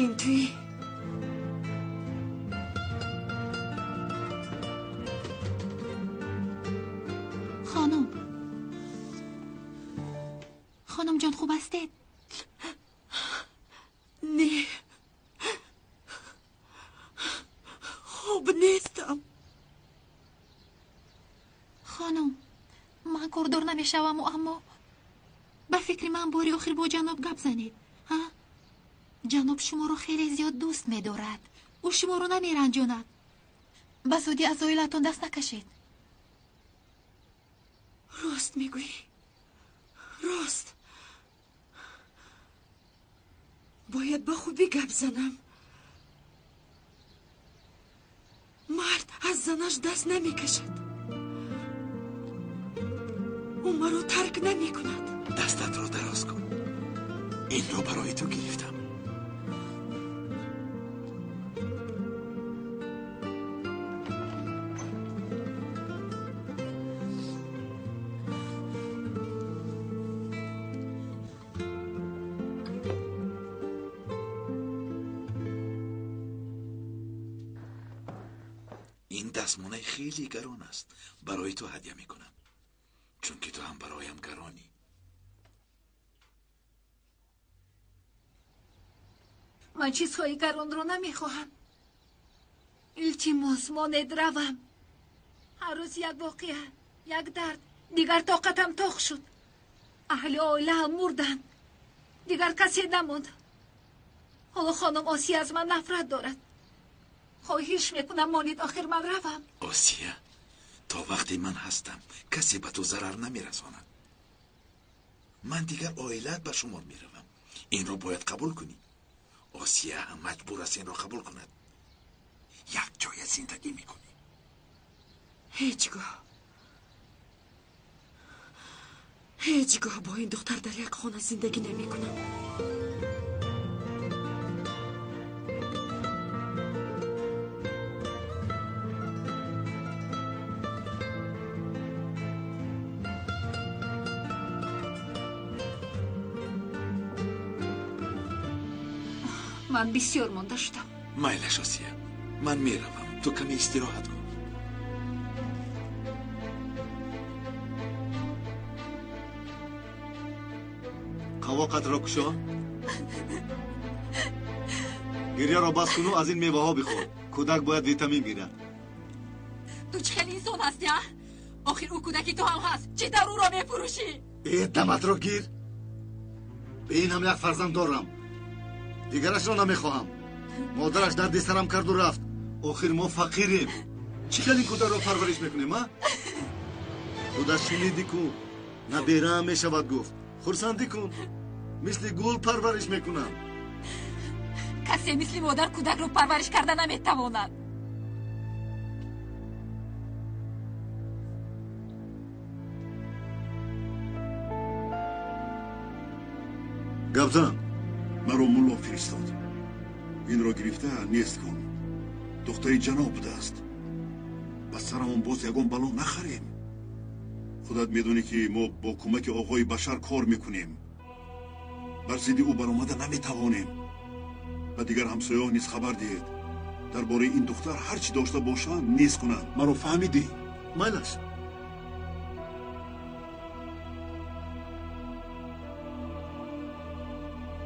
Ин туӣ? Хонум, хонумҷон, хуб ҳастед? Не, хуб нестам. Хонум, ман кордор намешаваму, аммо ба фикри ман бори охир бо ҷаноб гап занед. Ҳа, ҷаноб шуморо хеле зиёд дӯст медорад. Ӯ шуморо намеранҷонад. Ба зудӣ аз оилатон даст накашед. Рост мегӯӣ, рост. Бояд ба хубӣ гап занам. Мард аз занаш даст намекашад. Ӯ маро тарк намекунад. Дастатро дароз кун. Инро барои ту гирифтам. Ин дастмонаи хеле гарон аст. Барои ту ҳадя мекунам, чунки ту ҳам бароям гаронӣ. Ман чизҳои гаронро намехоҳам. Илтимос, монед равам. Ҳар рӯз як воқеа, як дард. Дигар тоқатам тоқ шуд. Аҳли оилаам мурданд. Дигар касе намонд. Ҳоло хонум Осия аз ман нафрат дорад. Хоҳиш мекунам, монед, охир ман равам. Осия, то вақте ман ҳастам касе ба ту зарар намерасонад. Ман дигар оилаат ба шумор меравам. Инро бояд қабул кунӣ. Осия ҳам маҷбур аст инро қабул кунад. Як ҷоя зиндагӣ мекунӣ. Ҳеҷ гоҳ, ҳеҷ гоҳ бо ин духтар дар як хона зиндагӣ намекунам. Ман бисёр монда шудам. Майлаш, Осия, ман меравам. Ту каме истироҳат кун. Қавоқатро кушо. Гирьяро бас куну аз ин меваҳо бихӯр. Кӯдак бояд витамин гирад. Ту чӣ хел инсон ҳастӣ, а? Охир ӯ кӯдаки ту ҳам ҳаст. Чӣ тавр ӯро мефурӯшӣ? Э, даматро гир. Ба ин ҳам як фарзанд дорам. Дигарашро намехоҳам. Модараш дарди сарам карду рафт. Охир мо фақирем. Чӣ хел ин кӯдакро парвариш мекунем, а? Худаш шуниди ку. Набераам мешавад гуфт. Хурсандӣ кун. Мисли гул парвариш мекунам. Касе мисли модар кӯдакро парвариш карда наметавонад. Гап зан. Маро мулло фиристод. Инро гирифта нест кун. Духтари ҷаноб будааст. Ба сарамон боз ягон бало нахарем. Худат медонӣ, ки мо бо кӯмаки оғои Башар кор мекунем. Бар зидди ӯ баромада наметавонем. Ба дигар ҳамсояҳо низ хабар диҳед. Дар бораи ин духтар ҳар чӣ дошта бошанд, нест кунанд. Маро фаҳмидӣ? Майлаш.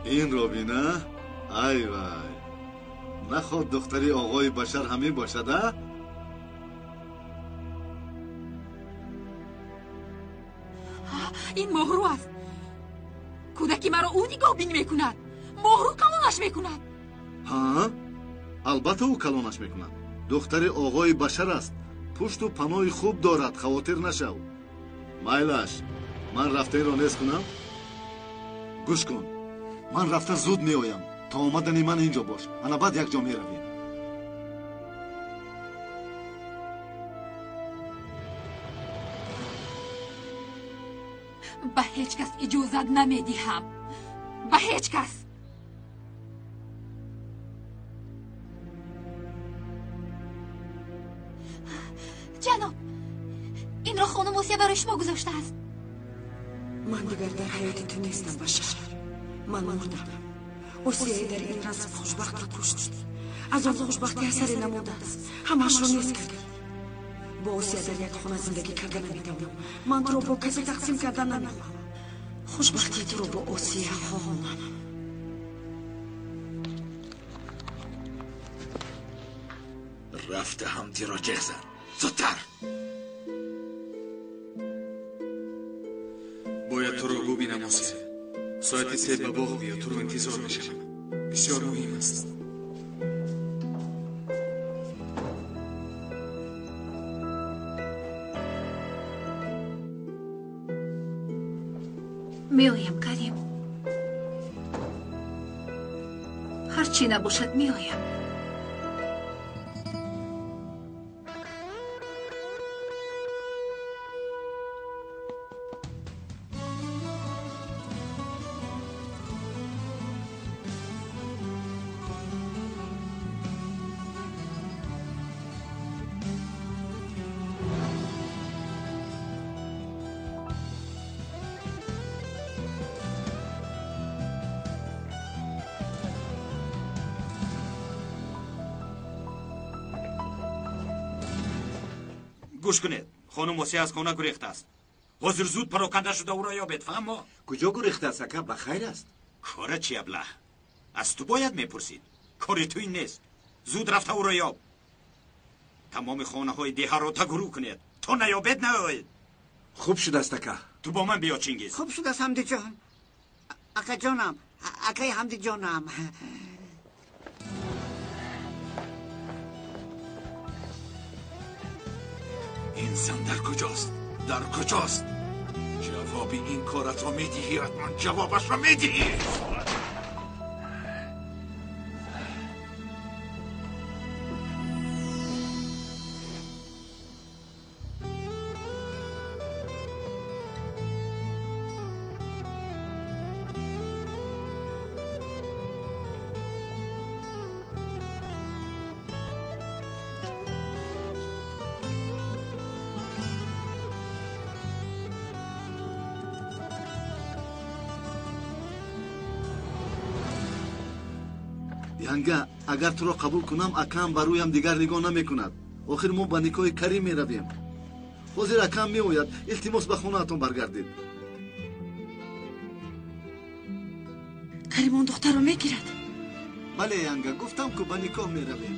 Инро бина. Ай вай. Наход духтари оғои Башар ҳамин бошад, а? Ин Моҳрӯ аст. Кӯдаки маро ӯ нигоҳбин мекунад. Моҳрӯ калонаш мекунад. Ҳа? Албатта ӯ калонаш мекунад. Духтари оғои Башар аст. Пушту паноҳи хуб дорад, хавотир нашав. Майлаш, ман рафта инро нест кунам? Гӯш кун. Ман рафта зуд меоям. То омадани ман инҷо бош. Ана баъд якҷо меравем. Ба ҳеҷ кас иҷозат намедиҳам. Ба ҳеҷ кас. Ҷаноб, инро хонум Осия барои шумо гузоштааст. Ман дигар дар ҳаёти ту нестам, Башар. Ман мурдам. Осияи дар ин расм хушбахтро кушт. Аз он хушбахтӣ асаре намондааст. Ҳамаашро нест кардӣ. Бо Осия дар як хона зиндагӣ карда наметавонам. Ман туро бо касе тақсим карда намехоҳам. Хушбахтии туро бо Осия хоҳонам. Рафта ҳамтиро ҷеғ зан. Зудтар. Бояд туро бубинам, Осия. Соати 3 ба боғ биё, туро интизор мешавам. Бисёр муҳим аст. Меоям, Карим. Ҳар чӣ набошад, меоям. Гӯш кунед, хонум Осия аз хона гурехтааст. Ҳозир зуд пароканда шуда ӯро ёбед, фаҳмо? Куҷо гурехтааст, ака? Ба хайр аст? Кора чи, аблаҳ? Аз ту бояд мепурсид. Кори ту ин нест. Зуд рафта ӯро ёб. Тамоми хонаҳои деҳаро тагурӯ кунед. То наёбед, наоед. Хуб шудааст, ака. Ту бо ман биё, Чингиз. Хуб шудааст, Ҳамдиҷон. Акаҷонам, акаи Ҳамдиҷонам. Ин зан дар куҷост? Дар куҷост? Ҷавоби ин коратро медиҳӣ, ҳатман ҷавобашро медиҳӣ. Янга, агар туро қабул кунам, акам ба рӯям дигар нигоҳ намекунад. Охир мо ба никоҳи Карим меравем. Ҳозир акам меояд. Илтимос, ба хонаатон баргардед. Карим он духтарро мегирад? Бале, Янга, гуфтам ку ба никоҳ меравем.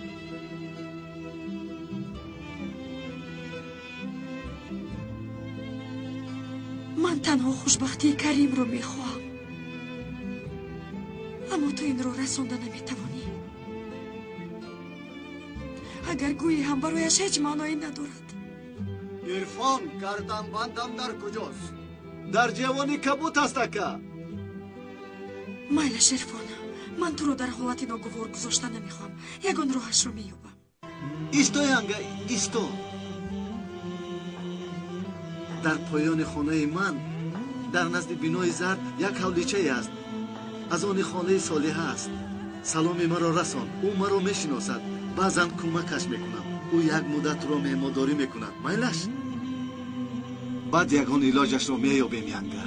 Ман танҳо хушбахтии Каримро мехоҳам, аммо ту инро расонда наметавонӣ. Агар гӯӣ ҳам барояш ҳеҷ маъное надорад. Ирфон, гарданбандам дар куҷост? Дар ҷавони кабут аст, ака. Майлаш, Ирфон, ман туро дар ҳолати ногувор гузошта намехоҳам. Ягон роҳашро меёбам. Исто, янга, исто. Дар поёни хонаи ман, дар назди бинои зард, як ҳавличае аст. Аз они хонаи Солиҳа аст. Саломи маро расон, ӯ маро мешиносад. Баъзан кӯмакаш мекунам. Ӯ як муддат туро меҳмондорӣ мекунад. Майлаш? Баъд ягон илоҷашро меёбем, янга.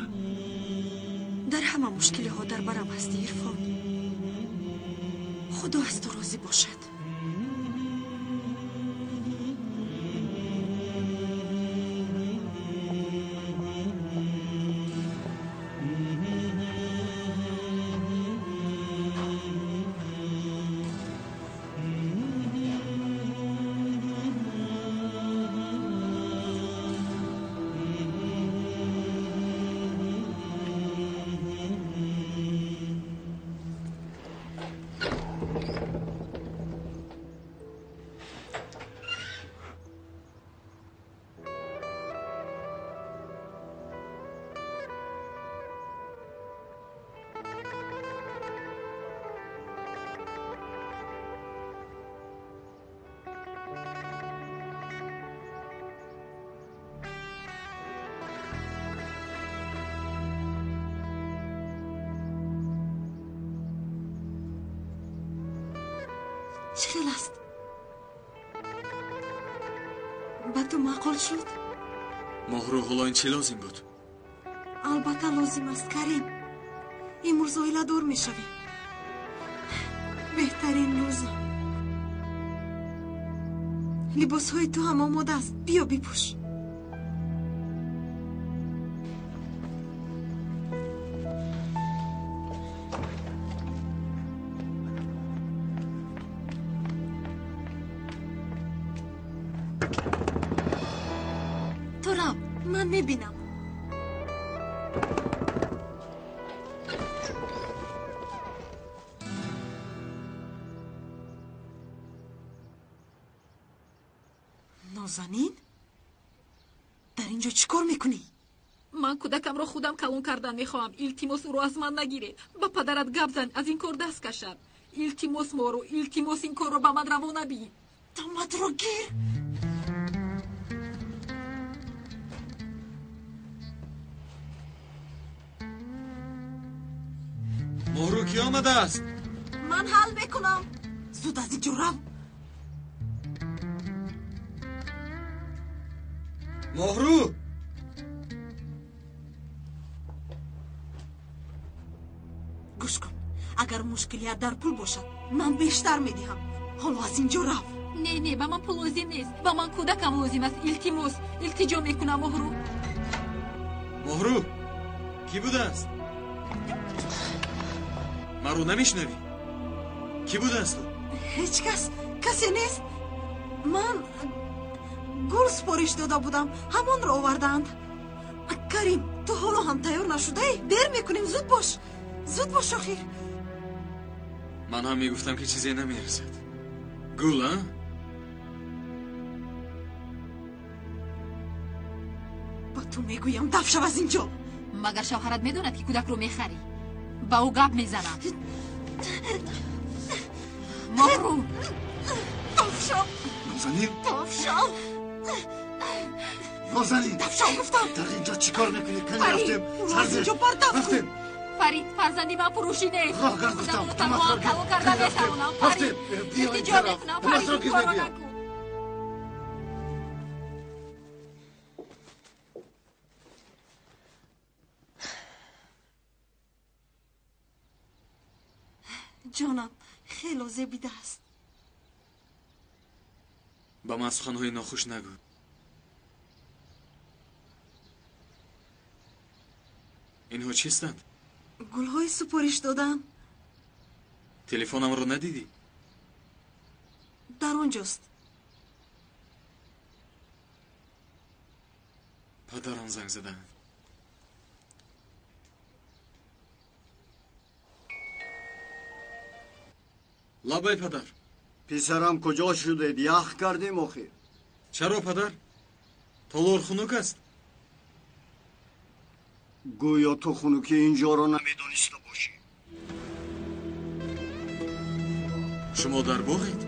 Дар ҳама мушкилиҳо дар барам ҳастӣ, Ирфон. Худо аз ту розӣ бошад. Чӣ хел аст? Ба ту маъқул шуд? Моҳрӯ, ҳоло ин чӣ лозим буд? Албатта лозим аст, Карим. Имрӯз оиладор мешавем. Беҳтарин рӯзам. Либосҳои ту ҳам омода аст. Биё бипӯш. Ту рав, ман мебинам. Нозанин, дар ин ҷо чӣ кор мекунӣ? Ман кӯдакамро худам калон кардан мехоҳам. Илтимос, ӯро аз ман нагиред. Ба падарат гап зан, аз ин кор даст кашад. Илтимос, моро, илтимос, ин корро ба ман раво набин. Даматро гир! Моҳрӯ, кӣ омадааст? Ман ҳал мекунам. Зуд аз ин ҷо рав. Моҳрӯ! Гӯш кун, агар мушкилият дар пул бошад, ман бештар медиҳам. Ҳоло аз ин ҷо рав. Не, не, ба ман пул лозим нест. Ба ман кӯдакам лозим аст. Илтимос, илтиҷо мекунам, Моҳрӯ. Моҳрӯ, кӣ будааст? Маро намешнавӣ? Кӣ будааст ӯ? Ҳеҷ кас, касе нест. Ман гул супориш дода будам, ҳамонро овардаанд. Карим, ту ҳоло ҳам тайёр нашудаӣ? Дер мекунем, зуд бош. Зуд бош, охир. Ман ҳам мегуфтам, ки чизе намерасад. Гул, а? Ба ту мегӯям, даф шав аз ин ҷо. Магар шавҳарат медонад, ки кӯдакро мехарӣ? Ба ӯ гап мезанам. Моҳрӯ! Даф шав! Нозанин! Даф шав! Нозанин! Даф шав гуфтам! Дар ин ҷо чӣ кор мекунӣ? Кани Фарид, рафтем? ӯро аз ин ҷо бардав кун! Рафтем! Фарид, фарзанди ман фурӯшӣ нест. Роҳ гард гуфтам. Худамро танҳо калон карда метавонам. Фарид, Рафтем! Биё ин илтиҷо тараф. мекунам. Фарид, Даматро ин гир корро мебиям. накун. Ҷонам, хело зебида аст. Ба ман суханҳои нохуш нагӯ. Инҳо чистанд? Гулҳои супориш додаам. Телефонамро надидӣ? Дар он ҷост. Падарам занг задаанд. Лабай падар. Писарам куҷо шудед? Ях кардем охир. Чаро падар? Толор хунук аст. Гӯё ту хунукӣ инҷоро намедониста бошӣ. Шумо дар боғед?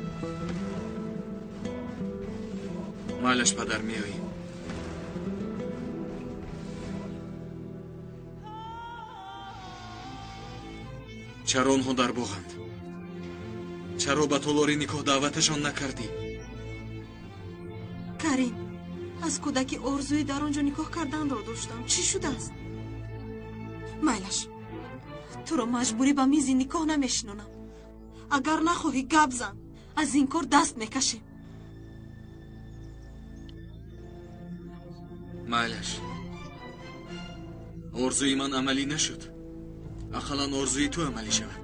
Майлаш падар, меоем. Чаро онҳо дар боғанд? Чаро ба толори никоҳ даъваташон накардӣ? Карим, аз кӯдаки орзуи дар он ҷо никоҳ карданро доштам. Чӣ шудааст? Майлаш, туро маҷбурӣ ба мизи никоҳ намешинонам. Агар нахоҳӣ гап зан, аз ин кор даст мекашем. Майлаш, орзуи ман амалӣ нашуд. Ақаллан орзуи ту амалӣ шавад.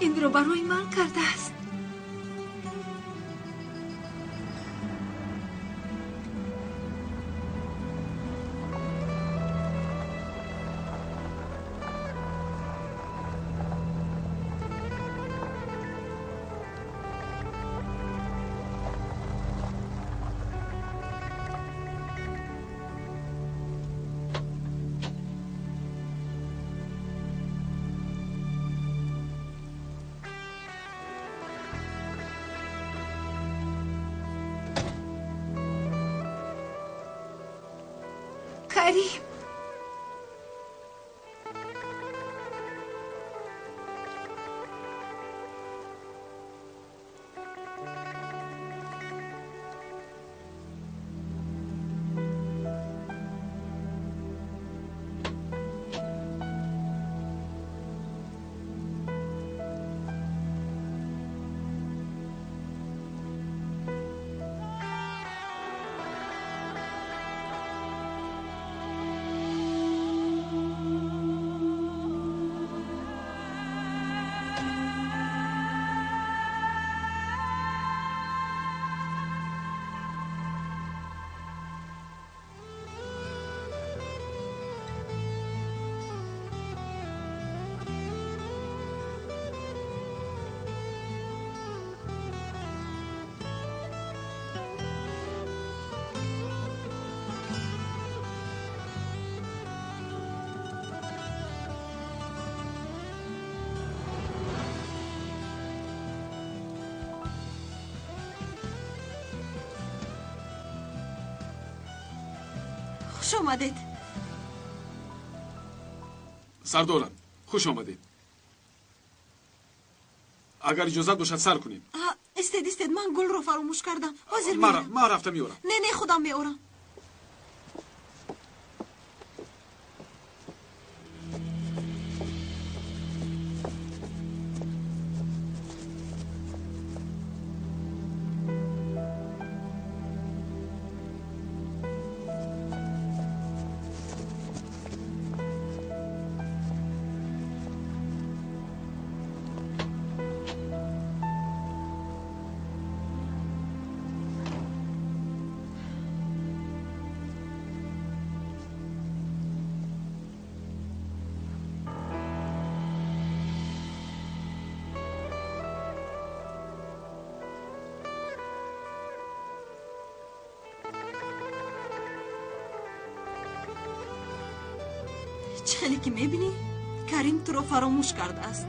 Инро барои ман кардааст. Карим! Хуш омадед. Сардорам, хуш омадед. Агар иҷозат бошад сар кунем. Истед, истед, ман гулро фаромӯш кардам. Ҳозир меорам. Ман рафта меорам. Не, не, худам меорам. Чӣ хеле ки мебинӣ, Карим туро фаромӯш кардааст.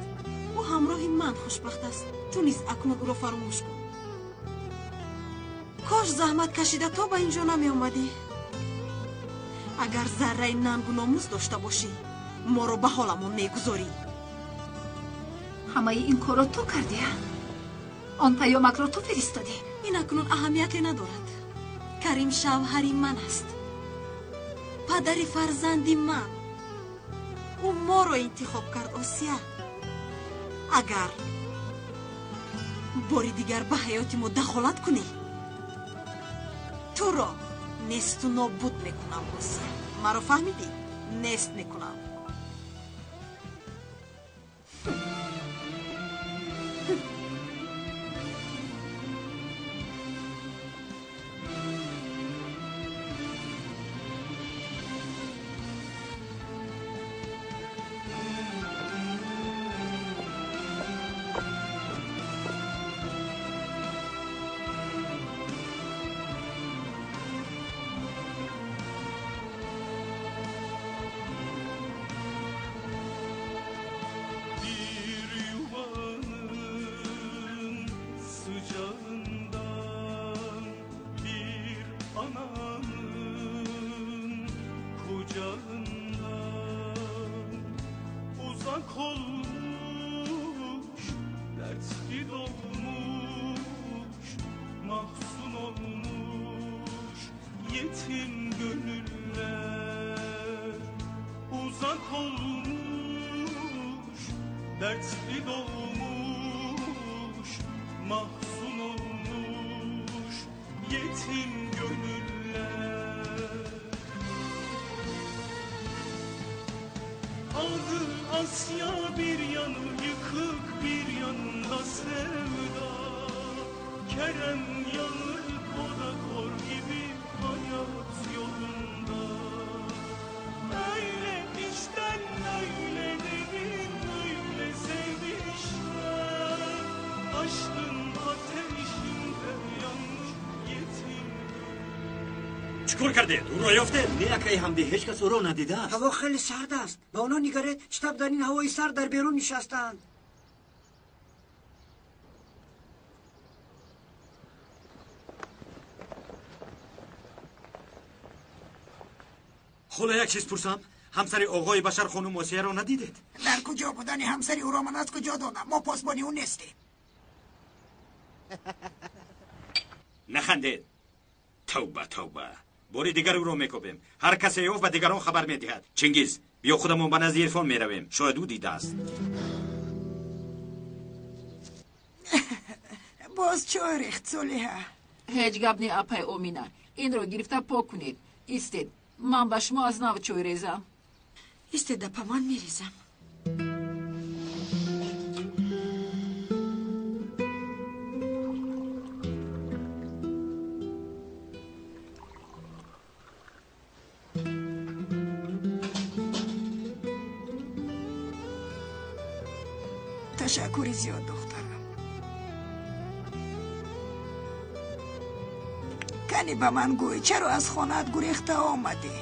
Ӯ ҳамроҳи ман хушбахт аст. Ту низ акнун ӯро фаромӯш кун. Кош заҳмат кашида то ба ин ҷо намеомадӣ. Агар зарраи нангу номус дошта бошӣ, моро ба ҳоламон мегузорӣ. Ҳамаи ин корро ту кардӣ, он паёмакро ту фиристодӣ. Ин акнун аҳамияте надорад. Карим шавҳари ман аст, падари фарзанди ман. Ӯ моро интихоб кард, Осия. Агар бори дигар ба ҳаёти мо дахолат кунӣ, туро несту нобуд мекунам, Осия. Маро фаҳмидӣ? Нест мекунам. Чикор кардед? Ӯро ёфтед? Не, акаи Ҳамдӣ, ҳеҷ кас ӯро надидааст. Ҳаво хеле сард аст. Ба онҳо нигаред, чӣ тавр дар ин ҳавои сард дар берун нишастаанд. Хола, як чиз пурсам? Ҳамсари оғои Башар хонум Осияро надидед? Дар куҷо будани ҳамсари ӯро ман аз куҷо донам? Мо посбони ӯ нестем. Нахандед. Тавба, тавба. Бори дигар ӯро мекобем. Ҳар касе ёфт ба дигарон хабар медиҳад. Чингиз, биё худамон ба назди Ирфон меравем. Шояд ӯ дидааст. Боз чой рехт, Солиҳа. Ҳеҷ гап не, апай Омина. Инро гирифта пок кунед. Истед, ман ба шумо аз нав чой резам. Истед, апа, ман мерезам. Ташаккури зиёд, духтарам. Кани ба ман гӯй, чаро аз хонаат гурехта омадӣ?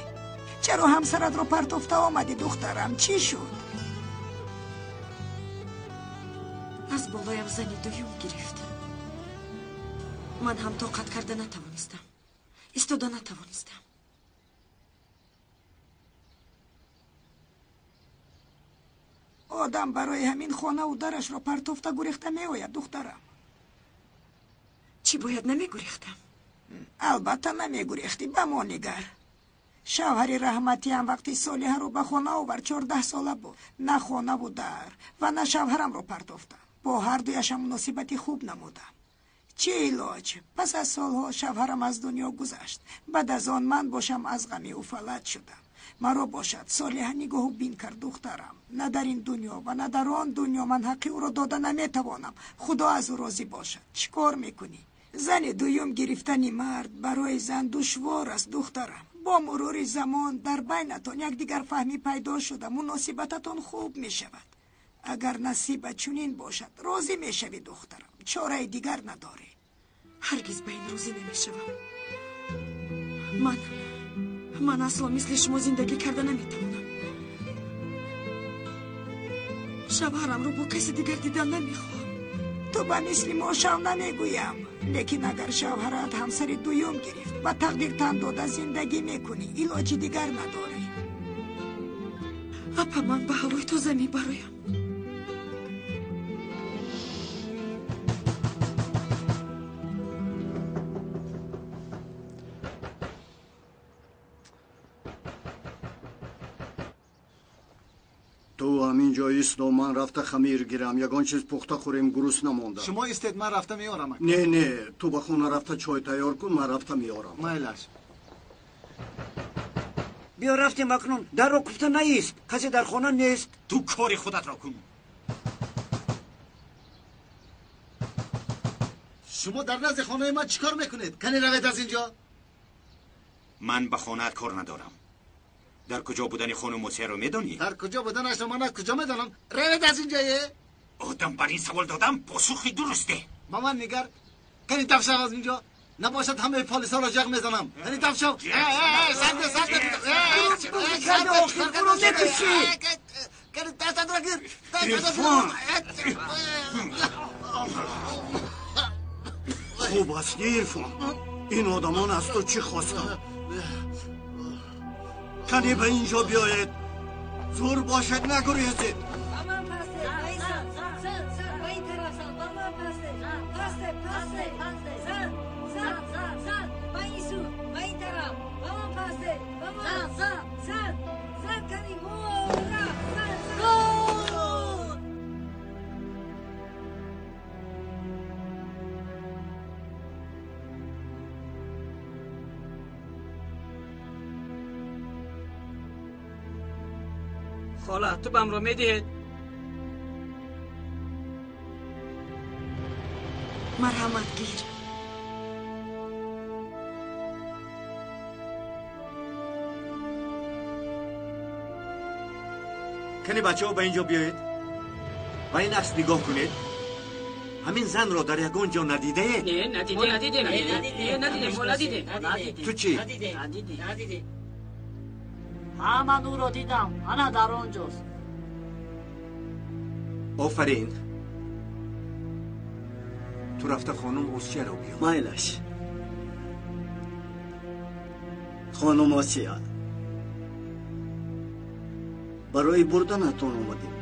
Чаро ҳамсаратро партофта омадӣ, духтарам? Чӣ шуд? Аз болоям зани дуюм гирифт. Ман ҳам тоқат карда натавонистам. Истода натавонистам. Одам барои ҳамин хонаву дарашро партофта гурехта меояд, духтарам. Чӣ бояд намегурехтам? Албатта намегурехтӣ, ба мо нигар. Шавҳари раҳматиам вақти Солиҳаро ба хона овард 14 сола буд. На хонаву дар ва на шавҳарамро партофтам. Бо ҳардуяшам муносибати хуб намудам. Чӣ илоҷ? Пас аз солҳо шавҳарам аз дунё гузашт. Баъд аз он ман бошам аз ғами ӯ фалаҷ шудам. Маро бошад Солиҳа нигоҳу бин кард, духтарам. На дар ин дунё ва на дар он дунё ман ҳаққи ӯро дода наметавонам. Худо аз ӯ розӣ бошад. Чӣ кор мекунӣ? Зани дуюм гирифтани мард барои зан душвор аст, духтарам. Бо мурури замон дар байнатон якдигарфаҳмӣ пайдо шуда муносибататон хуб мешавад. Агар насиба чунин бошад, розӣ мешавӣ, духтарам. Чораи дигар надорӣ. Ҳаргиз ба ин розӣ намешавам. Ман асло мисли шумо зиндагӣ карда наметавонам. Шавҳарамро бо каси дигар дидан намехоҳам. Ту ба мисли мо шав намегӯям, лекин агар шавҳарат ҳамсари дуюм гирифт, ба тақдир тан дода зиндагӣ мекунӣ, илоҷи дигар надорӣ. Апа, ман ба ҳавои тоза мебароям. Ту ҳамин ҷо исто, ман рафта хамир гирам, ягон чиз пухта хӯрем, гурусна монда. Шумо истед, ман рафта меорам. Не, не, ту ба хона рафта чой тайёр кун, ман рафта меорам. Майлаш. Биё рафтем акнун, дарро куфта наист, касе дар хона нест. Ту кори худатро кун. Шумо дар назди хонаи ман чӣ кор мекунед? Кани равед аз инҷо. Ман ба хонаат кор надорам. Дар куҷо будани хонум Осияро медонӣ? Дар куҷо буданашро ман аз куҷо медонам? Равед аз инҷо, е! Одам бар ин савол додам, посухи дуруст деҳ. Ба ман нигар. Кани даф шав аз инҷо. Набошад ҳамаи полисҳоро ҷеғ мезанам. Кани даф шав. Сарде, сарде. Охир, мекушӣ. Кани дастатро гир. Ирфон! Хуб аст, Ирфон. Ин одамон аз ту чӣ хостанд? Кани ба инҷо биёед. Зур бошад, нагурезед. Хола, тӯбамро медиҳед? Марҳамат, гир. Кани бачаҳо ба ин ҷо биёед, ба ин акс нигоҳ кунед. Ҳамин занро дар ягон ҷо надидаед? Не, надидем. Надидем, мо надидем. Ту чӣ? Ҳа, ман ӯро дидам, ана дар он ҷост. Офарин. Ту рафта хонум Осияро биёр. Майлаш. Хонум Осия, барои бурданатон омадем.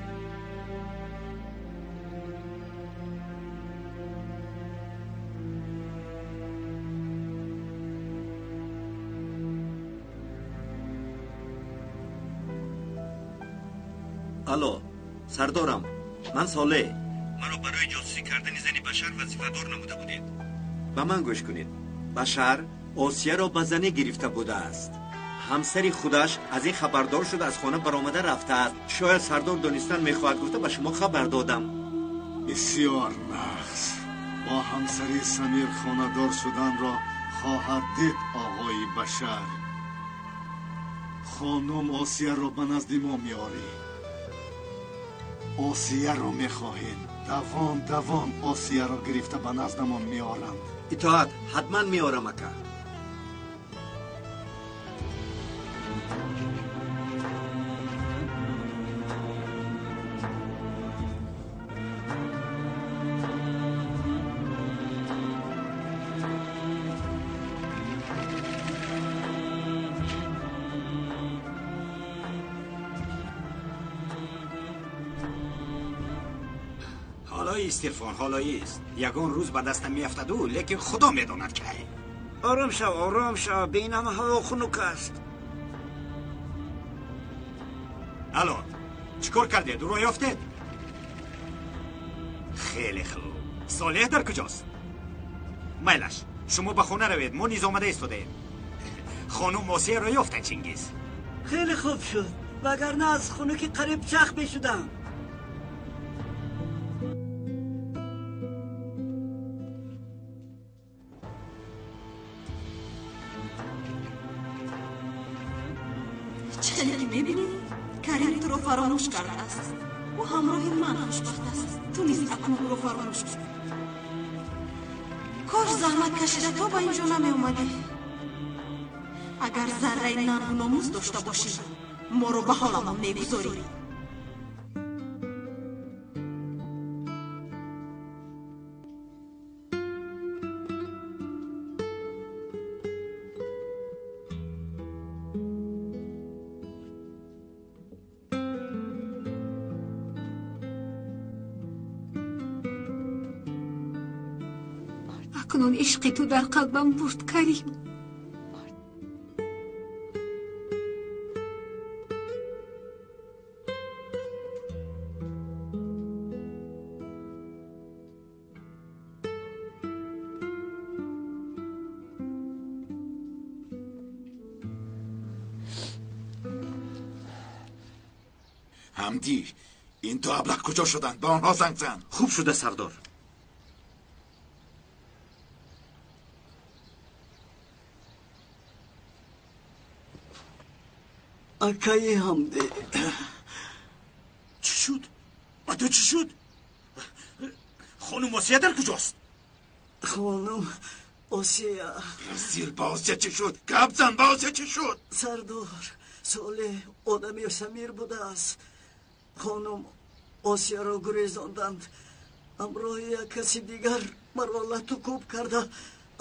Алло, сардорам, ман Солеҳ. Маро барои ҷосусӣ кардани зани Башар вазифадор намуда будед. Ба ман гӯш кунед. Башар Осияро ба занӣ гирифта будааст. Ҳамсари худаш аз ин хабардор шуда аз хона баромада рафтааст. Шояд сардор донистан мехоҳад, гуфта ба шумо хабар додам. Бисёр нағз. Бо ҳамсари Самир хонадор шуданро хоҳад дид оғои Башар. Хонум Осияро ба назди мо меорӣ. Осияро мехоҳем. Давон давон Осияро гирифта ба наздамон меоранд. Итоат, ҳатман меорам, ака. Ирфон, ҳолоист. Ягон рӯз ба дастам меафтаду, лекин худо медонад кай. Ором шав, ором шав, бе ин ҳама ҳаво хунук аст. Алло, чӣ кор кардед? Ӯро ёфтед? Хеле хуб. Солеҳ дар куҷост? Майлаш, шумо ба хона равед, мо низ омада истодаем. Хонум Осияро ёфтанд, Чингиз. Хеле хуб шуд, вагарна аз хунукӣ қариб чах мешудам. Чӣ хеле ки мебинӣ, Карим туро фаромӯш кардааст. Ӯ ҳамроҳи ман хушбахт аст. Ту низ акнун ӯро фаромӯш кун. Кош заҳмат кашида то ба ин ҷо намеомадӣ. Агар зарраи нангу номус дошта бошӣ, моро ба ҳоламон мегузорӣ. Акнун ишқи ту дар қалбам бурд, Карим. Ҳамдӣ, ин ду аблаҳ куҷо шуданд? Ба онҳо занг зан. Хуб шуда, сардор. Акаи Ҳамдӣ. Чӣ шуд? Ба ту чӣ шуд? Хонум Осия дар куҷост? Хонум Осия. Разил, ба Осия чӣ шуд? Гап зан, ба Осия чӣ шуд? Сардор, Солеҳ одами Самир будааст. Хонум Осияро гурезонданд. Ҳамроҳи як каси дигар маро лату кӯб карда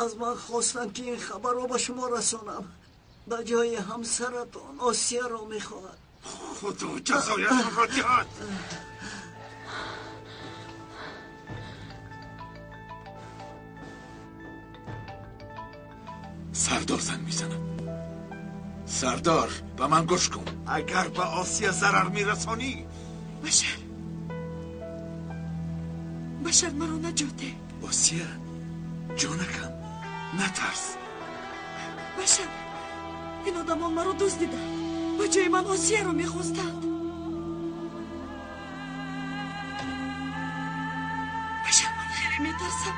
аз ман хостанд, ки ин хабарро ба шумо расонам. Ба ҷои ҳамсаратон Осияро мехоҳад. Худо ҷазоятонро диҳад. Сардор занг мезанад. Сардор, ба ман гӯш кун. Агар ба Осия зарар мерасонӣ. Башар, Башар, маро наҷот деҳ. Осия, ҷонакам, натарс. Башар, ин одамон маро дуздиданд. Ба ҷои ман Осияро мехостанд. Башар, ман хеле метарсам.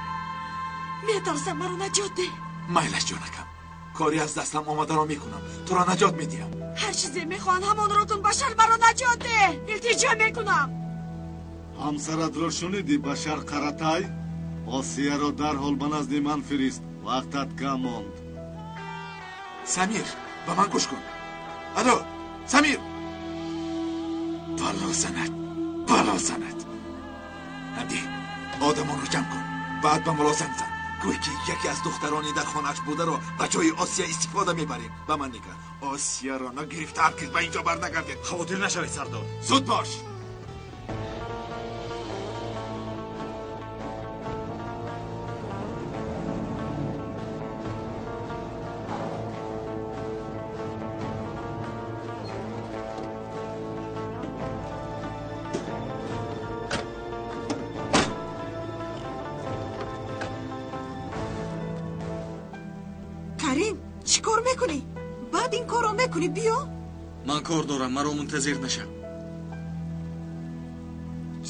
Метарсам, маро наҷот деҳ. Майлаш, ҷонакам, кори аз дастам омадаро мекунам. Туро наҷот медиҳам. Ҳар чизе мехоҳанд, ҳамонро кун. Башар, маро наҷот деҳ. Илтиҷо мекунам. Ҳамсаратро шунидӣ, Башар Қаратай? Осияро дарҳол ба назди ман фирист. Вақтат кам монд. Самир, ба ман гӯш кун. Алло, Самир! Бало занад, бало занад. Ҳамдӣ, одамонро ҷамъ кун. Баъд ба мулло занг зан. Гӯй ки яке аз духтарони дар хонааш бударо ба ҷои Осия истифода мебарем. Ба ман нигар. Осияро нагирифта ҳаргиз ба инҷо барнагардед. Хавотир нашавед, сардор. Зуд бош. Карим, чӣ кор мекунӣ? Баъд ин корро мекунӣ, биё. Ман кор дорам, маро мунтазир нашав.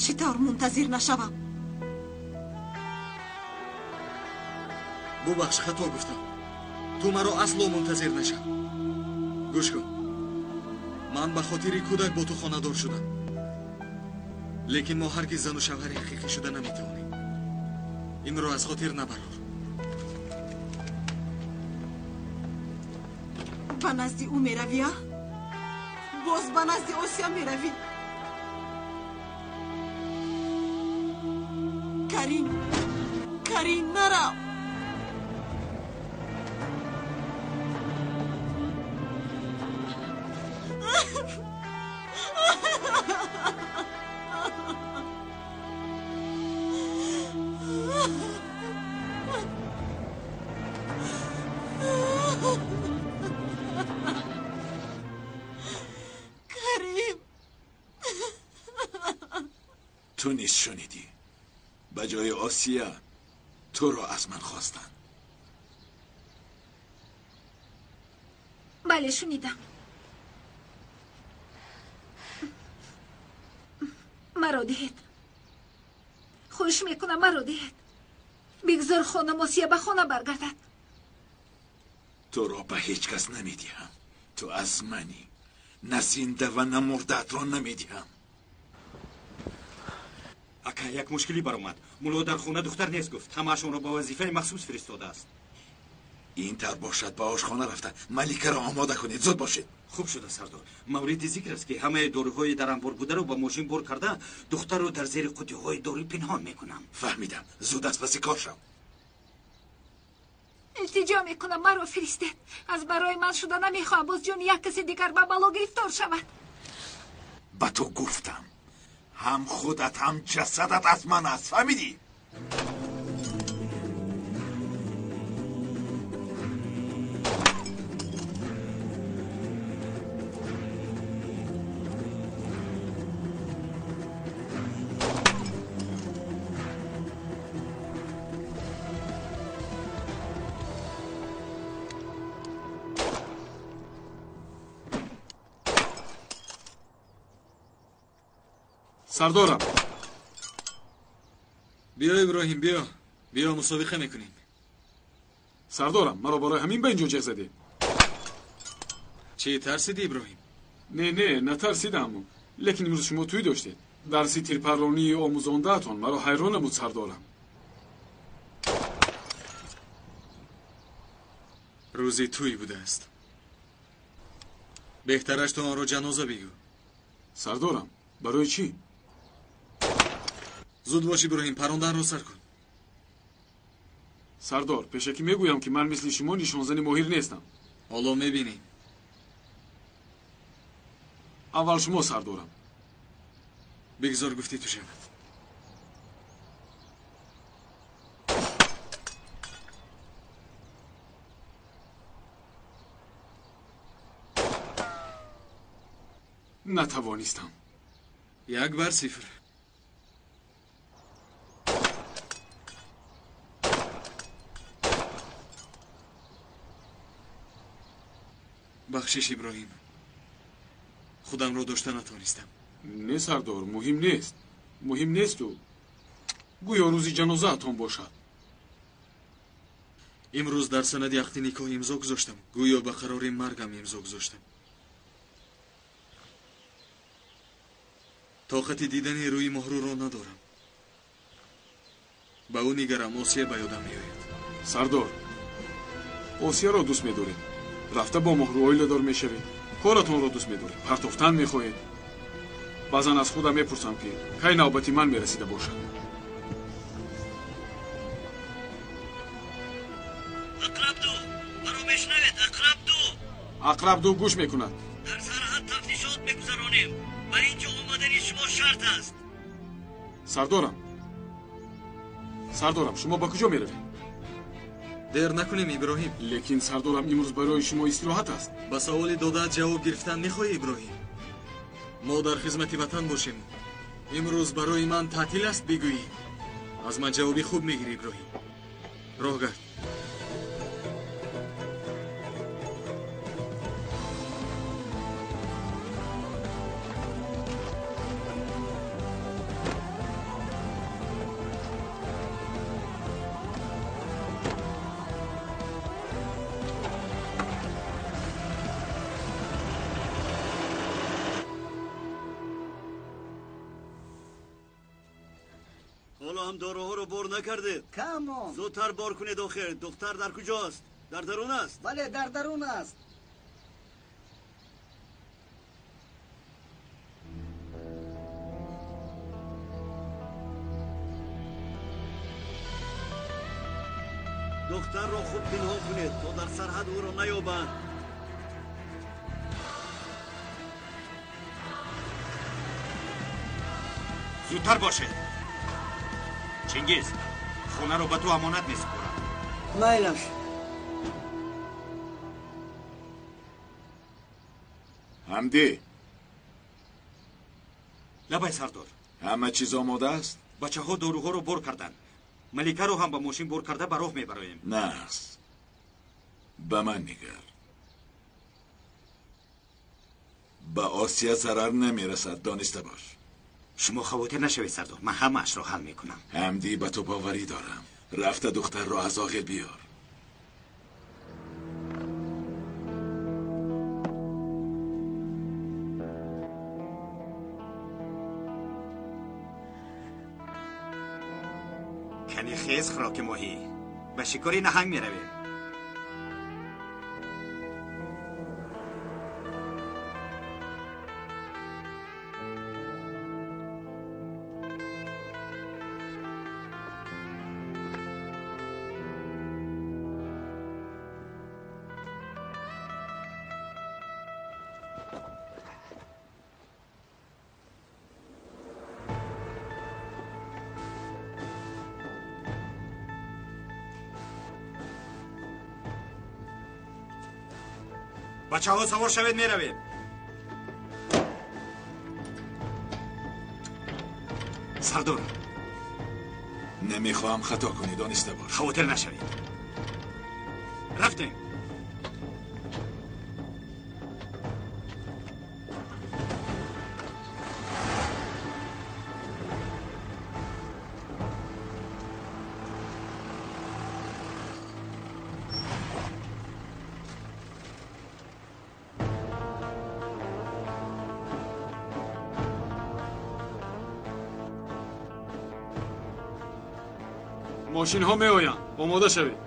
Чӣ тавр мунтазир нашавам? Бубахш, хато гуфтам. Ту маро асло мунтазир нашав. Гӯш кун. Ман ба хотири кӯдак бо ту хонадор шудам. Лекин мо ҳаргиз зану шавҳари ҳақиқӣ шуда наметавонем. Инро аз хотир набарор. Ба назди ӯ меравӣ, а? Боз ба назди Осия меравӣ. Карим, Карим, нарав. Ту низ шунидӣ. Ба ҷои Осия туро аз ман хостанд. Бале, шунидам. Маро диҳед. Хоҳиш мекунам, маро диҳед. Бигзор хонум Осия ба хона баргардад. Туро ба ҳеҷ кас намедиҳам. Ту аз манӣ. На зинда ва на мурдаатро намедиҳам. Ака, як мушкилӣ баромад. Мулло дар хона духтар нест гуфт. Ҳамаашонро ба вазифаи махсус фиристодааст. Ин тар бошад, ба ошхона рафта маликаро омода кунед. Зуд бошед. Хуб шуда, сардор. Мавриди зикр аст, ки ҳамаи доруҳои дар анбор бударо ба мошин бор карда, духтарро дар зери қутиҳои дору пинҳон мекунам. Фаҳмидам. Зуд аз паси кор шав. Илтиҷо мекунам, маро фиристед. Аз барои ман шуда намехоҳам боз ҷони як каси дигар ба бало гирифтор шавад. Ба ту гуфтам, ҳам худат ҳам ҷасадат аз ман аст. Фаҳмидӣ? Сардорам. Биё Иброҳим, биё. Биё мусобиқа мекунем. Сардорам, маро барои ҳамин ба инҷо ҷеғ задед? Чӣ тарсидӣ Иброҳим? Не, не, натарсидам. Лекин имрӯз шумо тӯй доштед. Дарси тирпарронии омӯзондаатон маро ҳайрон намуд, сардорам. Рӯзи тӯй будааст. Беҳтараш ту онро ҷаноза бигӯ. Сардорам, барои чӣ? Зуд бош Иброҳим, парронданро сар кун. Сардор, пешакӣ мегӯям ки ман мисли шумо нишонзани моҳир нестам. Ҳоло мебинем. Аввал шумо, сардорам. Бигзор гуфти ту шавад. Натавонистам. 1-0. Бахшиш Иброҳим, худамро дошта натавонистам. Не сардор, муҳим нест. Муҳим несту. Гӯё рӯзи ҷанозаатон бошад. Имрӯз дар санади ақди никоҳ имзо гузоштам. Гӯё ба қарори маргам имзо гузоштам. Тоқати дидани рӯи Моҳрӯро надорам. Ба ӯ нигарам, Осия ба ёдам меояд. Сардор, Осияро дӯст медоред. Рафта бо Моҳрӯ оиладор мешавед. Коратонро дӯст медоред. Партофтан мехоҳед. Баъзан аз худам мепурсам ки кай навбати ман мерасида бошад. Ақраб-ду, маро мешунавед? Ақраб-ду. Ақраб-ду гӯш мекунад. Дар сарҳад тафтишот мегузаронем. Ба ин ҷо омадани шумо шарт аст. Сардорам, сардорам, шумо ба куҷо меравед? Дер накунем Иброҳим. Лекин сардорам, имрӯз барои шумо истироҳат аст. Ба саволи додаат ҷавоб гирифтан мехоҳӣ Иброҳим? Мо дар хизмати ватан бошем. Имрӯз барои ман таътил аст бигӯӣ. Аз ман ҷавоби хуб мегирӣ Иброҳим. Роҳ гард. Доруҳоро бор накардед? Камон. Зудтар бор кунед охир. Духтар дар куҷост? Дар дарун аст? Бале, дар дарун аст. Духтарро хуб пинҳон кунед то дар сарҳад ӯро наёбанд. Зудтар бошед. Чингиз, хонаро ба ту амонат месупорам. Майлаш. Ҳамдӣ. Лабай сардор. Ҳама чиз омода аст? Бачаҳо доруҳоро бор карданд. Маликаро ҳам ба мошин бор карда ба роҳ мебароем. Нағз. Ба ман нигар. Ба Осия зарар намерасад, дониста бош. Шумо хавотир нашавед сардор, ман ҳамаашро ҳал мекунам. Ҳамдӣ, ба ту боварӣ дорам. Рафта духтарро аз оғил биёр. Кани хез хӯроки моҳӣ. Ба шикори наҳанг меравем. Бачаҳо савор шавед, меравем. Сардор. Намехоҳам хато кунӣ, дониста бош. Хавотир нашавед. Рафтем. Мошинҳо меоянд. Омода шавед.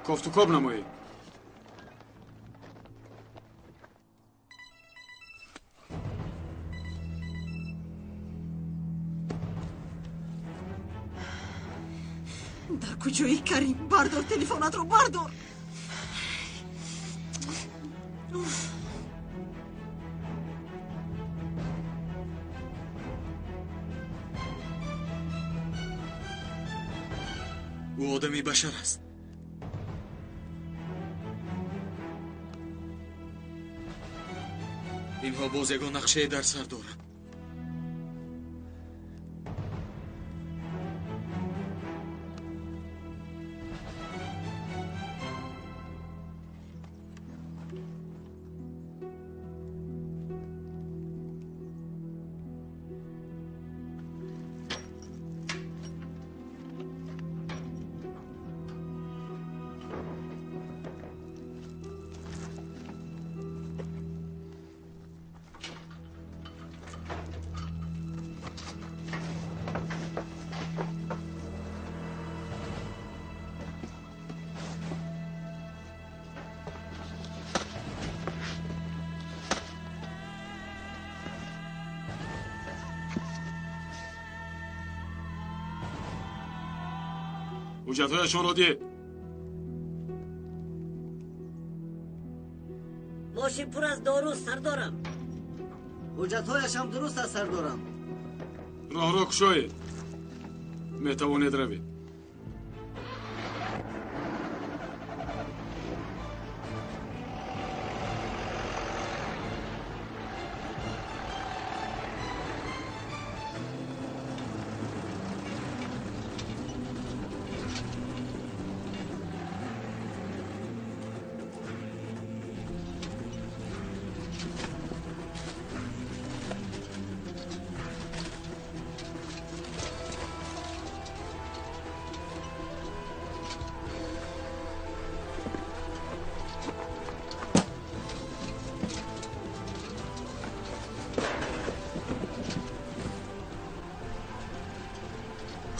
Кофтукоб намоед. Дар куҷоӣ, Карим? Бардор телефонатро, бардор! Ӯ одами башар аст. Инҳо боз ягон нақшае дар сар доранд. Ҳуҷҷатҳояшонро диҳед. Мошин пур аз доруст, сардорам. Ҳуҷҷатҳояшам дуруст аст, сардорам. Роҳро кушоед. Метавонед равед.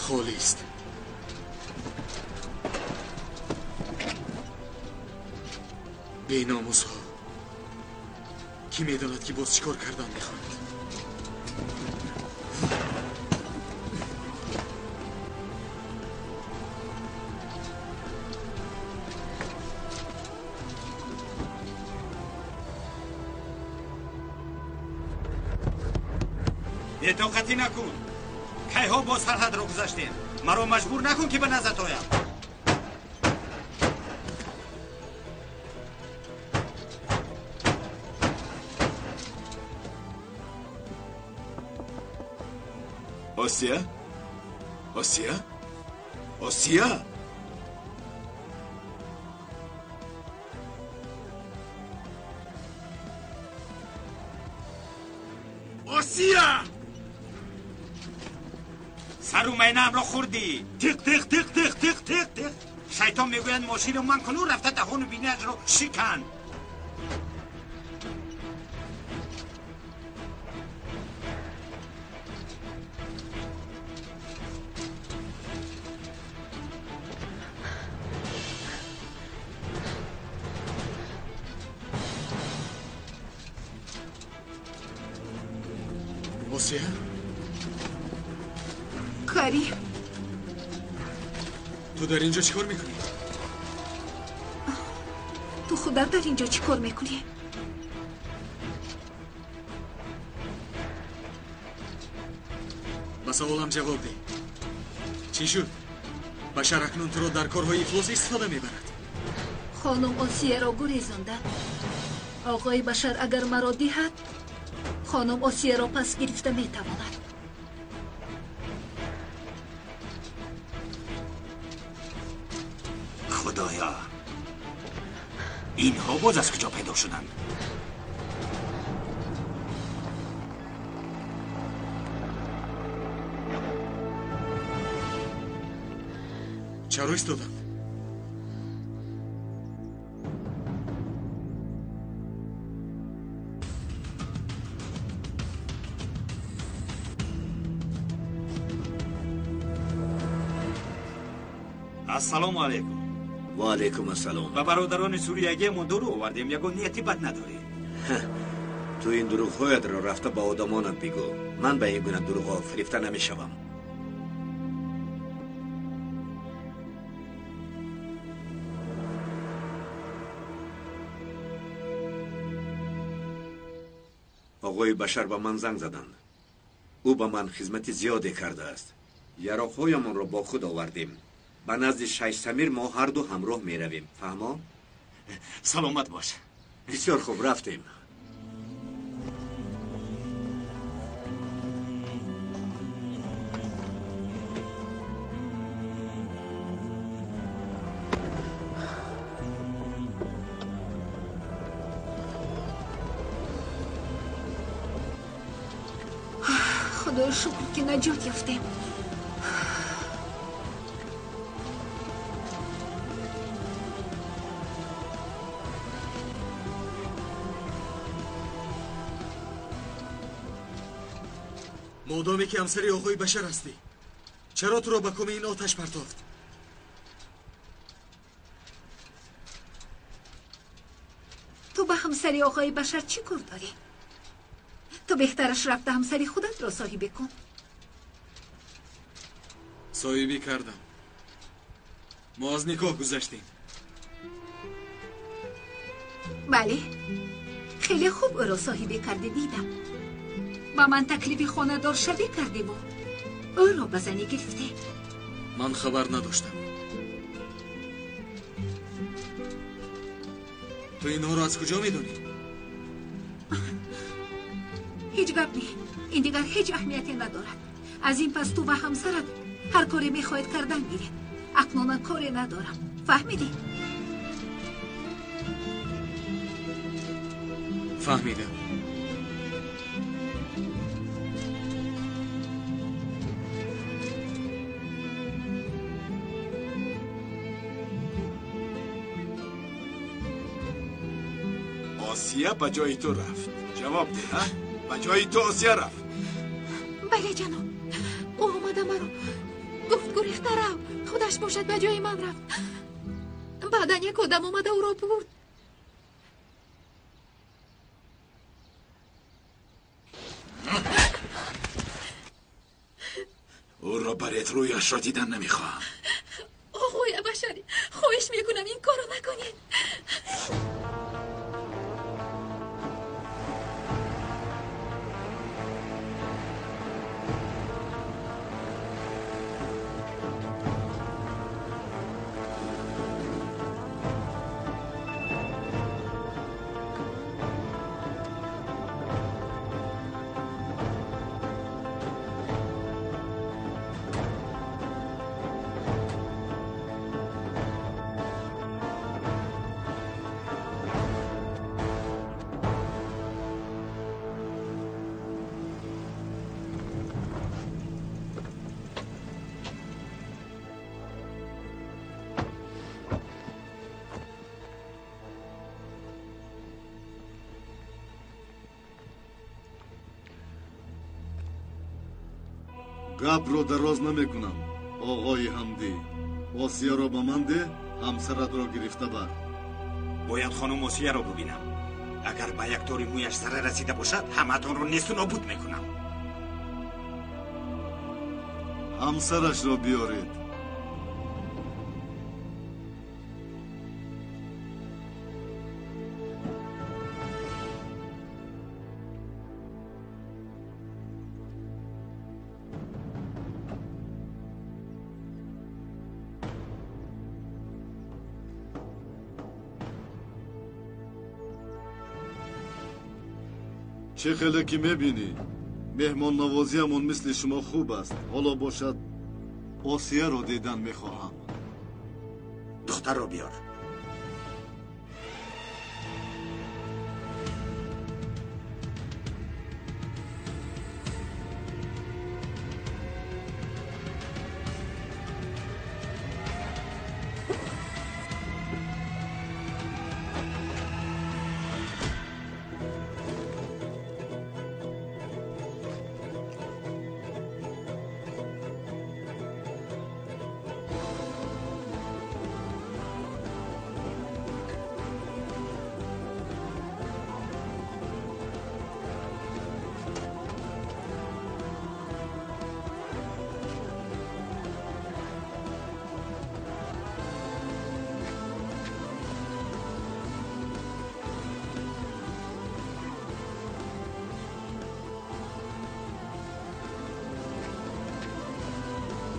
Холист. Беномусҳо. Кӣ медонад, ки боз чӣ кор кардан мехоҳад? Бетоқатӣ накун. Кайҳо бо сарҳадро гузаштем. Маро маҷбур накун, ки ба наздат оям. Осия? Осия? Осия? Осия! Сару майнаамро хӯрдӣ. Тиқ, тиқ, тиқ, тиқ, тиқ, тиқ, тиқ. Шайтон мегӯяд, мошино ман куну рафта даҳону биниашро шикан. Осия? Карим. Ту дар инҷо чӣ кор мекунӣ? Ту худат дар инҷо чӣ кор мекунӣ? Ба саволам ҷавоб деҳ. Чӣ шуд? Башар акнун туро дар корҳои ифлос истифода мебарад. Хонум Осияро гурезонда. Оғои Башар агар маро диҳад, хонум Осияро пас гирифта метавонад. Худоё, инҳо боз аз куҷо пайдо шуданд? Чаро истоданд? Ассалому алайкум. Ва алайкум ассалом. Ба бародарони суриягиамон дору овардем, ягон нияти бад надорем. Ту ин дурӯғҳоятро рафта ба одамонат бигӯ. Ман ба ин гуна дурӯғҳо фирифта намешавам. Оғои Башар ба ман занг заданд. Ӯ ба ман хизмати зиёде кардааст. Яроқҳоямонро бо худ овардем. Ба назди Шайх Самир мо ҳарду ҳамроҳ меравем. Фаҳмо? Саломат бош. Бисёр хуб, рафтем. Худоё шукр, ки наҷот ёфтем. Модоме ки ҳамсари оғои Башар ҳастӣ, чаро туро ба коми ин оташ партофт? Ту ба ҳамсари оғои Башар чӣ кор дорӣ? Ту беҳтараш рафта ҳамсари худатро соҳибӣ кун. Соҳибӣ кардам. Мо аз никоҳ гузаштем. Бале, хеле хуб ӯро соҳибӣ кардӣ, дидам. Ба ман таклифи хонадоршавӣ кардиву ӯро ба занӣ гирифтӣ. Ман хабар надоштам. Ту инҳоро аз куҷо медонӣ? Ҳеҷ гап не. Ин дигар ҳеҷ аҳамияте надорад. Аз ин пас ту ва ҳамсарат ҳар коре мехоҳед кардан гиред. Акнун ман коре надорам. Фаҳмидӣ? Фаҳмидам. Осия ба ҷои ту рафт. Ҷавоб деҳ, ҳа? Ба ҷои ту Осия рафт. Бале, ҷаноб. Ӯ омада маро гуфт гурехта рав. Худаш бошад ба ҷои ман рафт. Баъдан як одам омада ӯро бурд. Ӯро баред, рӯяшро дидан намехоҳам. Оғои Башарӣ, хоҳиш мекунам ин корро накунед. Гапро дароз намекунам, оғои Ҳамдӣ. Осияро ба ман деҳ, ҳамсаратро гирифта бар. Бояд хонум Осияро бубинам. Агар ба як тори мӯяш зарар расида бошад, ҳамаатонро несту нобуд мекунам. Ҳамсарашро биёред. Чӣ хеле ки мебинӣ, меҳмоннавозиамон мисли шумо хуб аст. Ҳоло бошад Осияро дидан мехоҳам. Духтарро биёр.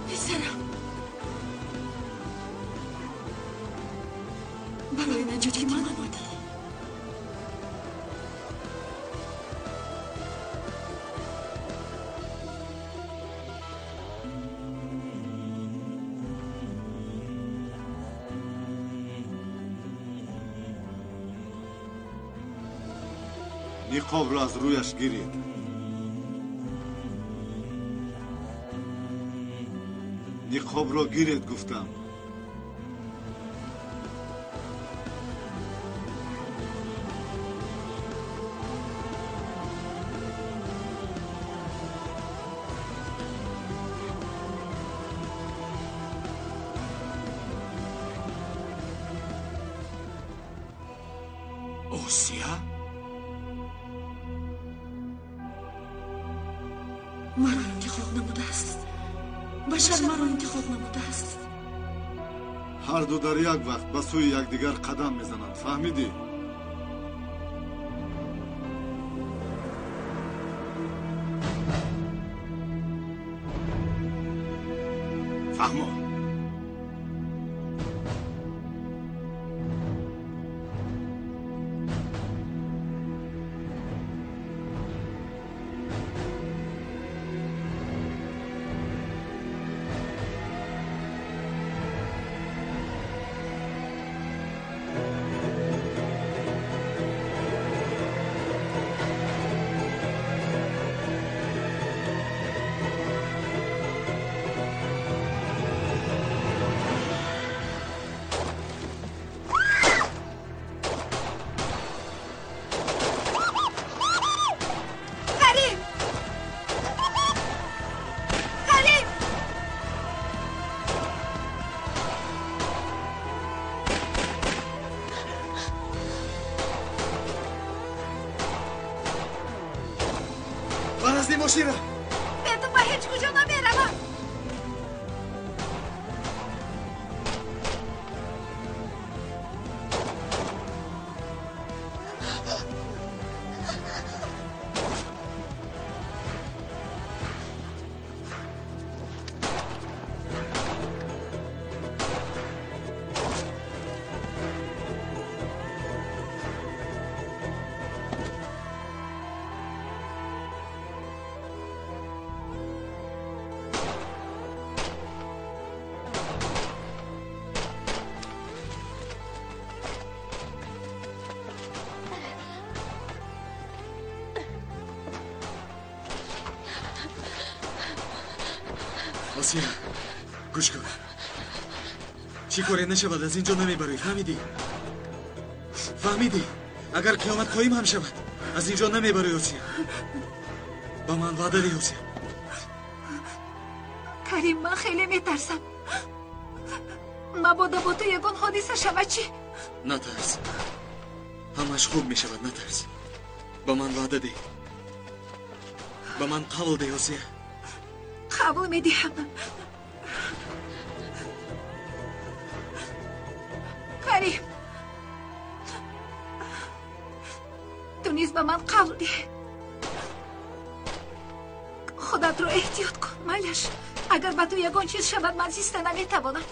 پسرم، برای نجات من آمدی. نقاب را از رویش گیرید. نقاب را گیرید گفتم. آسیا؟ مرا انتخاب نموده است. بشر مرا انتخاب نموده است. هر دو در یک وقت به سوی یکدیگر قدم میزنند. فهمیدی؟ فهمو. ماشیرا به تو با هیچ کجا نمیروم. آسیا گوش کن، چی کاری نشود از اینجا نمیبری. فهمیدی؟ فهمیدی؟ اگر قیامت قایم هم شود از اینجا نمیبری. آسیا با من وعده ده. آسیا کریم من خیلی میترسم، مبادا با تو یگان حادثه شود چی؟ نترس، همش خوب میشود. نترس، با من وعده ده، با من قول ده. آسیا قبول میدهم. کریم تو نیز به من قول ده. خودت رو احتیاط کن مایلش. اگر به تو یگان چیز شود من زیسته نمیتوانم.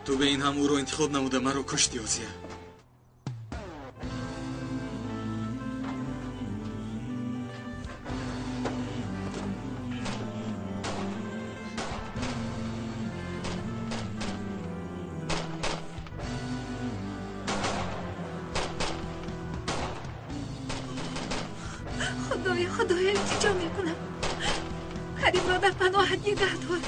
تو به این هم او رو انتخاب نموده مرا کشتی. آسیا Худоё, илтиҷо мекунам, Каримро дар паноҳат нигаҳ дор.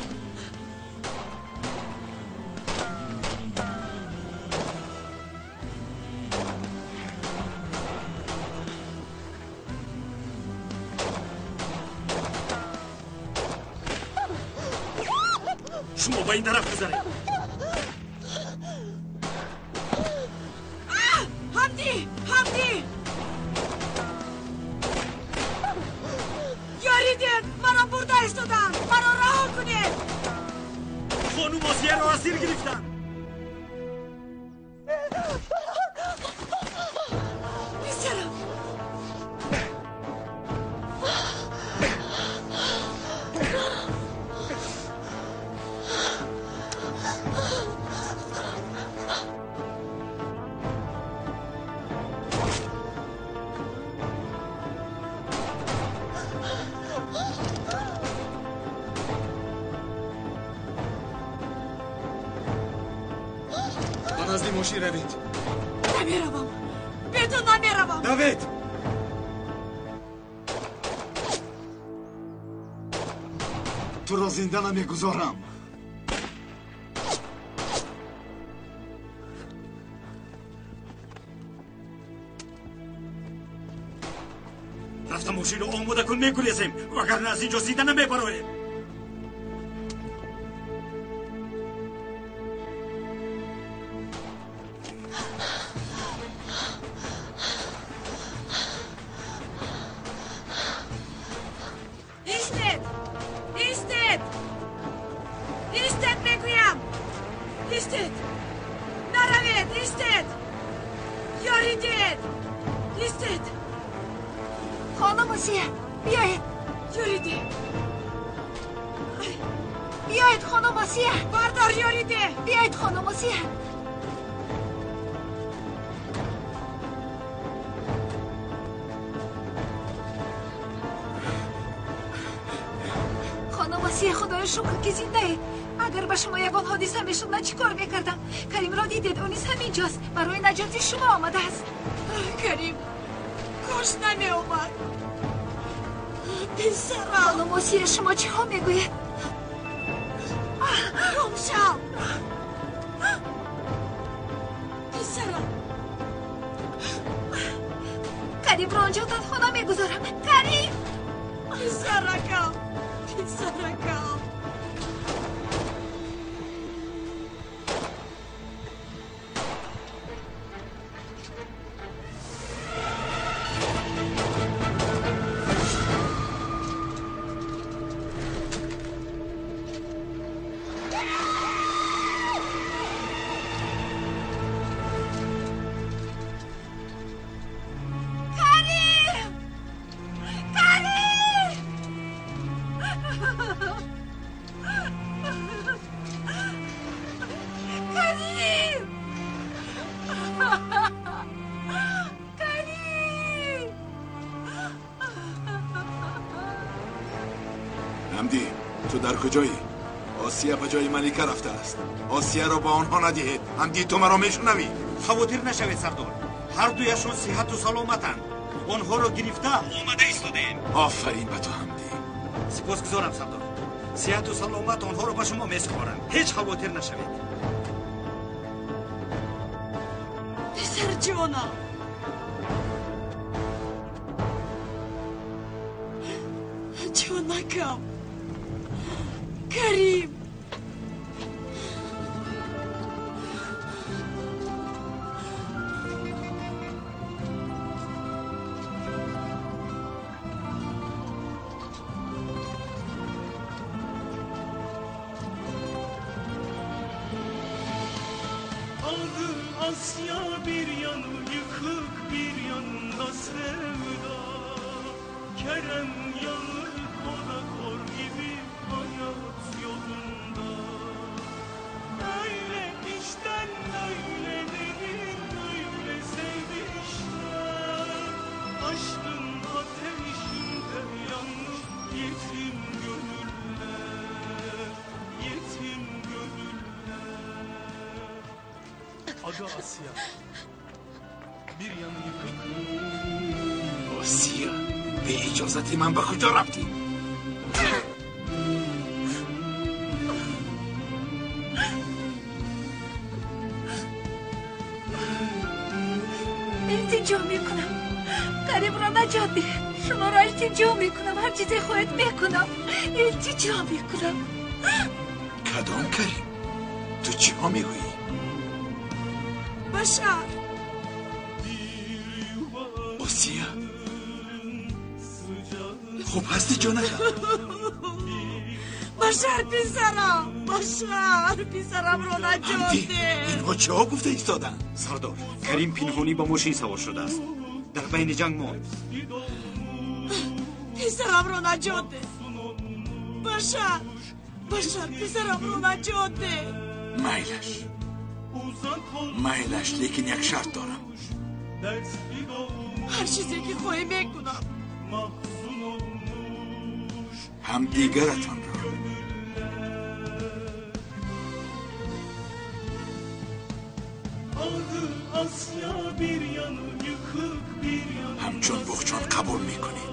Шумо ба ин тараф гузаред. Ҳамдӣ, Ҳамдӣ, ёрӣ диҳед, маро бурда истоданд, маро раҳо кунед. Хонум Осияро асир гирифтанд. Писарам, Ба назди мошин равед. Намеравам, бе ту намеравам. Давед! Туро зинда намегузорам. Рафта мошинро омода кун, мегурезем, вагарна аз ин ҷо зинда намебароем. Истед, истед, истед, мегӯям, истед, наравед, истед, ёрӣ диҳед, истед. Хонум Осия, биёед. Ёрӣ деҳ. Биёед, хонум Осия. Бардор, ёрӣ деҳ. Биёед, хонум Осия. Хонум Осия, худоё шукр, ки зиндаед. Агар ба шумо ягон ҳодиса мешуд, ман чӣ кор мекардам? Каримро дидед, ӯ низ ҳамин ҷост, барои наҷоти шумо омадааст. Карим, кош намеомад. Писарам. Хонум Осия, шумо чӣ ҳо мегӯед? Гум шав, писарам. Каримро онҷо танҳо намегузорам. Карим! Писаракам, писаракам. Карим! Карим! Карим! Карим! Ҳамдӣ, ту дар куҷоӣ? Осия ба ҷои Малика рафтааст. Осияро ба онҳо надиҳед. Ҳамдӣ, ту маро мешунавӣ? Хавотир нашавед, сардор, ҳар дуяшон сиҳату саломатанд. Онҳоро гирифта омада истодаем. Офарин ба ту, Ҳамдӣ. Сипосгузорам, сардор. Сиҳату саломат онҳоро ба шумо месупорам, ҳеҷ хавотир нашавед. Писарҷонам. Ҷонакам. Карим. Aldı Asya bir yanı yıkık, bir yanında sevda. Kerem yanır o da kor gibi hayat yolunda. Öyle işten öyle derin, öyle sevmişler. Aşkın ateşinde yanmış yetim gönüller, yetim gönüller. Adı Asya. Bir yanı yıkık. Осия. Бе иҷозати ман ба куҷо рафтӣ? Илтиҷо мекунам, Каримро наҷот диҳед. Шуморо илтиҷо мекунам, ҳар чизе хоҳед мекунам. Илтиҷо мекунам. Кадом Карим? Ту чиҳо мегӯӣ? Башар! Осия, хуб ҳастӣ, ҷонакам? Башар, писарам! Башар, писарамро наҷот деҳ! Инҳо чиҳо гуфта истоданд? Сардор, Карим пинҳонӣ ба мошин савор шудааст. Дар байни ҷанг монд. Писарамро наҷот деҳ! Башар, Башар, писарамро наҷот деҳ! Майлаш, майлаш, лекин як шарт дорам. Ҳар чизе ки хоҳӣ мекунам. Ҳамдигаратонро ҳамчун буғчон қабул мекунед.